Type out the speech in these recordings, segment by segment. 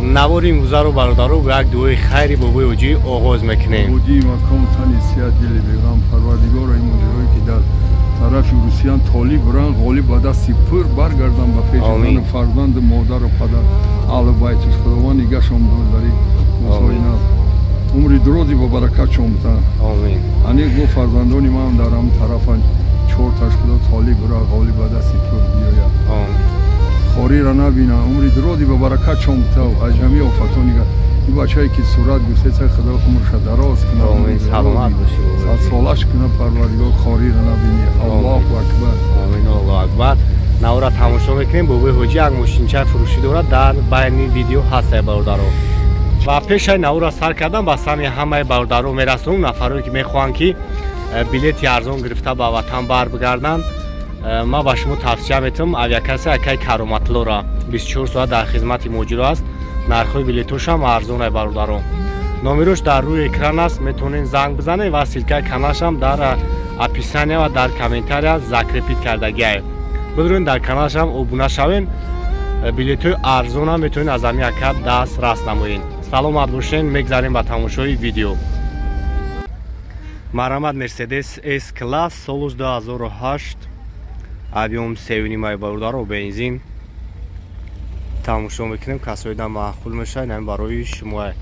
Навори имрӯзаро бародаро бо як дуои хайри бобои ҳоҷӣ оғоз мекунем. Буди маком тани сиҳат дили беғам парвардигоро ин муҷроҳое ки дар тарафи русиян толиб ран ғолиб ба дасти пур баргарданд ба пеши зану фарзанду модару падар аҳлу байтиш худованд нигашон дор дар умри дурози ба баракатшон бутан. Омин. Ани гу фарзандони ман дар ҳам тарафан чорташ худо толиб ра ғолиб ба дасти пур биёяд. Омин. Хориро набина умри дурози ба баракатшон бутав аз ҷамъи офатон нига. Ин бачае ки сурат гирифтеса худо умрша дароз кунад. Омин. Саломат бошӣ. Садсолаш кунад парвардигор хориро набини. Аллоҳу акбар. Омин. Аллоҳу акбар. Навора тамошо мекунем. Бобои ҳоҷӣ як мошинчаи фурӯшӣ дорад, дар байни видео ҳастае бародаро. Ва пешаи навора сар кардан ба сами ҳамаи бародаро мерасонам, нафарое ки мехоҳанд ки билети арзон гирифта ба ватан барбигарданд. Ман ба шумо тавсия метавам авиакасса акаи Кароматлора 24 соат дар хизмати муҳоҷиро аст. Нархҳои билетошам арзонай бародаро. Номерош дар рӯи экран аст, метавонед занг бизанед ва ссылкаи каналшам дар описания ва дар комментария закрепить кардагиае. Бидурен дар каналшам обуна шавен, билетҳои арзонам метавонед аз ҳамин ака даст раст намоед. Саломат бошен, мегзарем ба тамошои видео. Марҳамат Мерседес С класс солус 2008 объем 3.5 бародаро бензин. Тамошо мекунем, касоида маъқул мешавад, ин барои шумо.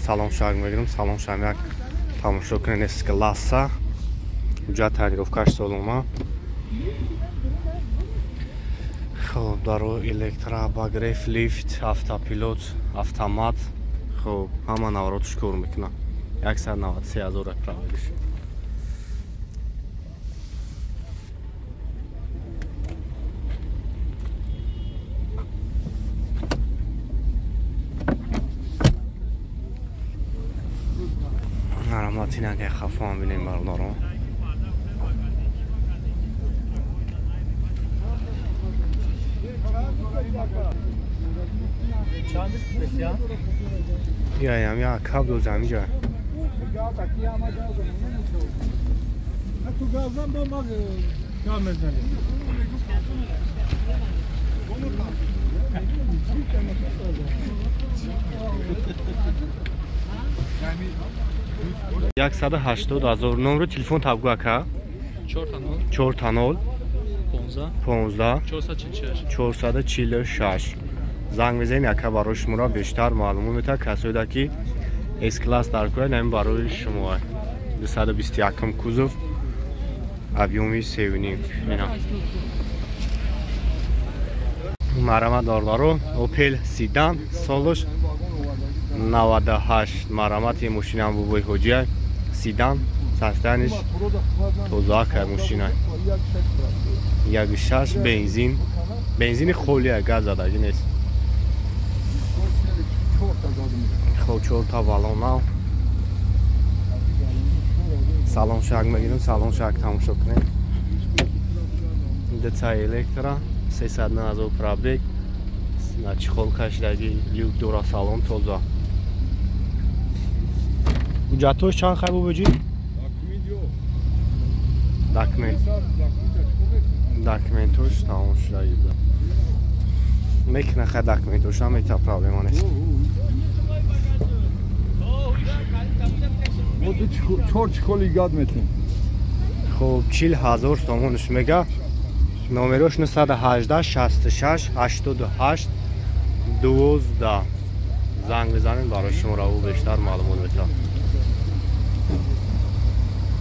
Салом шаг мегирам, салом шаг як тамошо кунед С класса. Уҷа тонировкаш солома. Хоб, даро электро, обогрев, лифт, автопилот, автомат. Хоб, ҳама наворотш кор мекунад. 193 ҳазор правилиш. Марҳамат инак як хафо бинем бародаро. Яям як кабл замиҷа. 180 ҳазор. Номери телефон табгу ака? 4 0 15 446. Занг мезанем ака барои шуморо бештар маълумот метавад. Касоеда ки С класс дар кӯяд, ин барои шумо. 221 кузов, объёми 3.5. Ина. Марҳамат бародаро, Opel Sedan солаш 98. Марҳамати мошинам бобои ҳоҷия Седан, состояниш тоза кай мошина. 1.6 бензин, бензини холия, газ задагӣ нест. Хоб, чорта баллона. Салон шаг мегирем, салон шаг тамошо кунем. Дца электро, 309 ҳазор пробег, на чехол кашидаги, люк дора, салон тоза. Ҳуҷҷатҳош чанд хай бобоҷӣ? Документ. Документош тамом шудаги буда. Мекуна хай документош ҳам мета проблема нест. Чор чехоли гад метем. Хоб, 40 ҳазор сомонш мега. Номерош 918 66 88 12. Занг бизанед барои шуморо ӯ бештар маълумот метавад.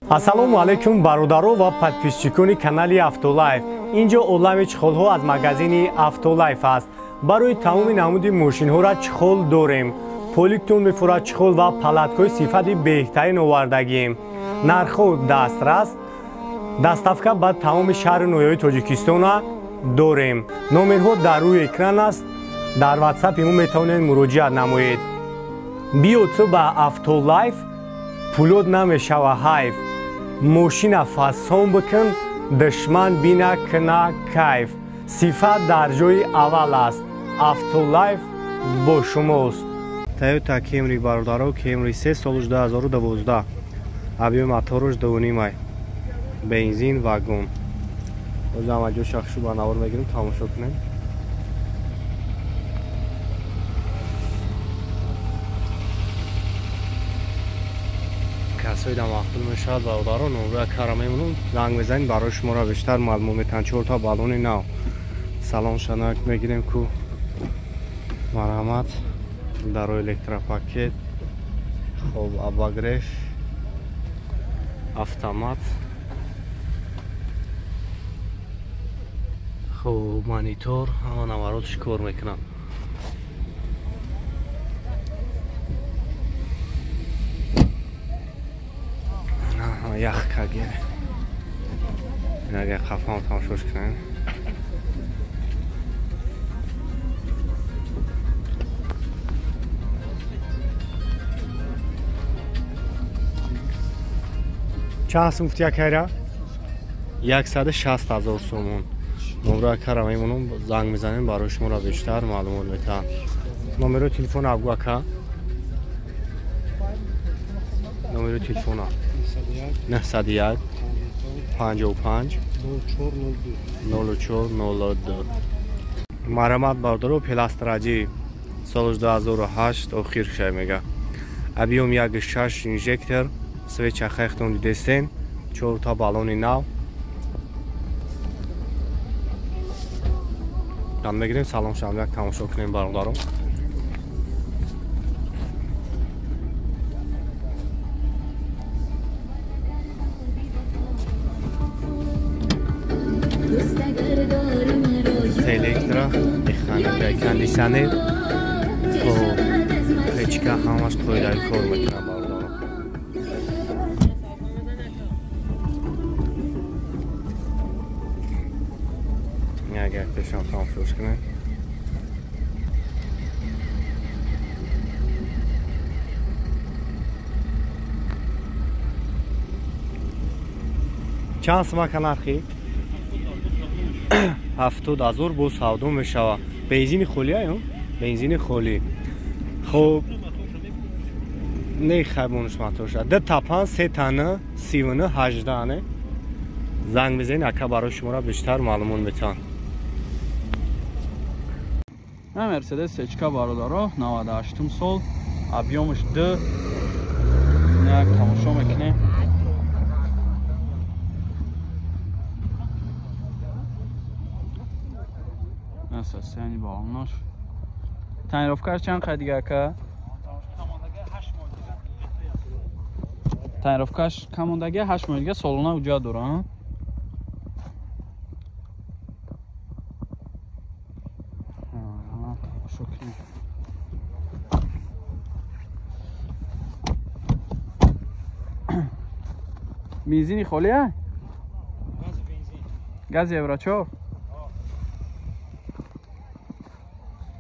Ассалому алайкум бародаро ва подписчикони канали Автолайф. Инҷо олами чехолҳо аз магазини Автолайф аст. Барои тамоми намуди мошинҳоро чехол дорем. Поликтон мефурад чехол ва палаткҳои сифати беҳтарин овардагием. Нархҳо дастрас, доставка ба тамоми шаҳру ноҳияҳои Тоҷикистона дорем. Номерҳо дар рӯи экран аст. Дар ватсапи мо метавонед муроҷиат намоед. Биё ту ба Автолайф, пулот намешава ҳайф. Мошина фасон бикун, душман бина кина кайф. Сифат дар ҷои аввал аст. Автолайф бо шумост. Toyota Camry бародаро, Camry 3 соли 2012. Объем моторуш 2.5. Бензин вагон. Боз ҳама ҷо шахшу ба навор мегирем, тамошо кунем. Касои да мақбул мешавад бародаро, номроя кара мемонам, занг мезанед, барои шуморо бештар маълумот метаҳанд. 4 та баллони нав. Салон шанак мегирем ку. Марҳамат, дарои электропакет, хоб обогрев, автомат, хоб монитор, ҳама наворотш кор мекунад. Ях кагер. Агар қафам тамошош кунем. Чанд сум гуфти акайра? 160 000 сомон. Номро акара мемонам, занг мезанем, барои шуморо бештар маълумот метаҳам. Номерои телефон абгу ака? Номерои телефона 901 55 04 02. Марҳамат бародаро, Пеластраҷи соли 2008 охир шай мега. Объем 1.6 инжектор, свеча хайхтон дидестен, 4 та баллони нав. Дам мегирем, салом шам як тамошо кунем бародаро. Электро, механика, кондиционер, хоб, печка ҳамаш қоидаи кор мекунад бародаро. Агар пешам тамошош кунем. Чанд сумака нархи? 70 000 бо савдо мешавад. Бензини холӣ аю? Бензини холӣ. Хоб не хайбонуш моторша. 2 та 5 3 та 9 39 18 не. Занг мезанед, ака барои шуморо бештар маълумот метаҳанд. Мерседес Сечка бародаро, 98 сол, объемш 2. Як тамошо мекунем. Состояние баллонаш. Тонировкаш чанд қай дига ака? Тонировкаш камондаги 8 моҳ дига солона уҷа дора. Бензини холӣ а? Гази евро 4?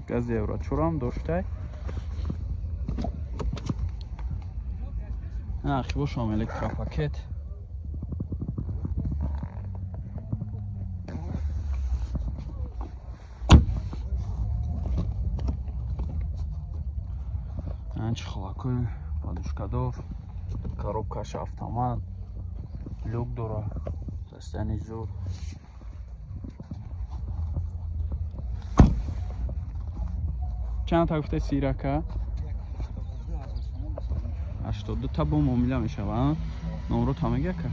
Гази евро 4 ҳам доштай. Хибошам электропакет. Анчи холакои подушкадор, коробкаш автомат, люк дора, состояние зур. Чанд та гуфте сирака? 82 та бо муомила мешава. Номро та мега ка?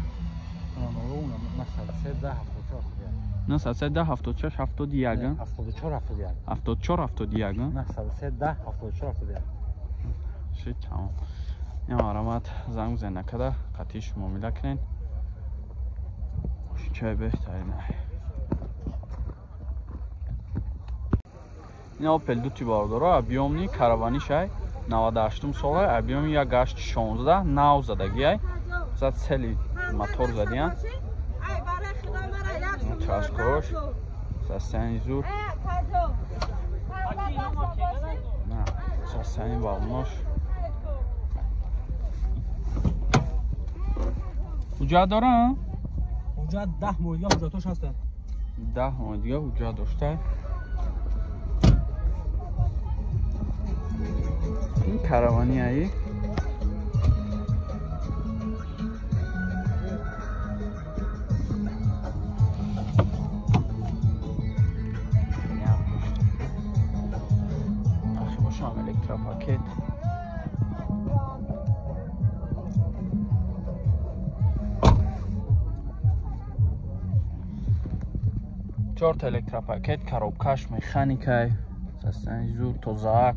910 74 71 74 71 74 71 910 74 71. Ши тамом. Я марамат занг зан накада қатиш муомила кунен. Чай беҳтарин. Ин Opel дути бародаро, объемни каравани шай 98 сола, объеми 1.16 нав задагиай. Зад сели мотор задиян. Чашкош, состояние зур. Состояние баллонош. Ҳуҷҷат дора? Ҳуҷҷат 10 моҳ дига ҳуҷҷатош ҳастанд. 10 моҳ дига ҳуҷҷат дошта. Каравани аи. Электропакет. Чорта электропакет, коробкаш, механикай, састани зур, тозаак.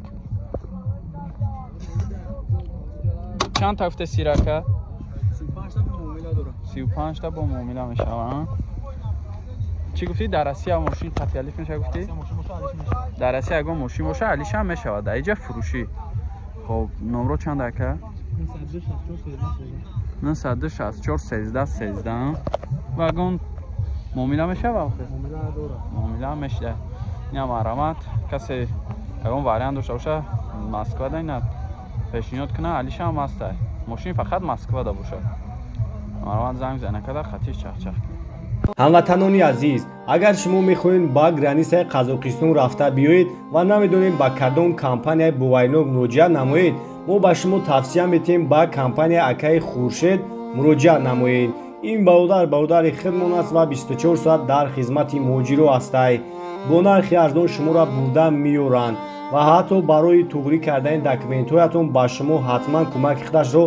Чанд та гуфте сирака? 35 та бо муомила мешава. Чӣ гуфтӣ? Дар Россия мошин қатъи алиш мешава гуфтӣ? Дар Россия ягон мошин боша, алишам мешавад. Дар иҷа фурӯшӣ. Хоб, номро чанд ака? 964 13 13. Ва ягон муомила мешава? Муомила мешава. Ина марҳамат, касе ягон вариант дошта боша, Москва да ина пешниҳод куна, алишам ҳастай. Мошин фақат Москва да бошад. Марҳамат занг зана када қатиш чахчах. Ҳамватанони азиз, агар шумо мехоҳед ба границаи Қазоқистон рафта биёед ва намедонед ба кадом компанияи боваринок муроҷиат намоед, мо ба шумо тавсия метиҳем ба компанияи акаи Хуршед муроҷиат намоед. Ин бародар бародари худмон аст ва 24 соат дар хизмати муҳоҷиро ҳастай. Бо нархи арзон шуморо бурда меёранд ва ҳатто барои туғрӣ кардани документҳоятон ба шумо ҳатман кӯмаки худашро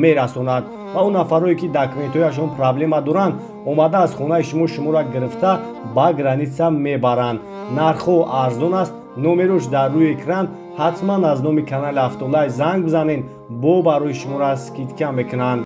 мерасонад ва он нафарое ки документҳояшон проблема доранд, омада аз хонаи шумо шуморо гирифта ба граница мебаранд. Нархҳо арзон аст, номерош дар рӯи экран. Ҳатман аз номи канали Автолайв занг бизанед, бо барои шуморо скидка мекунанд.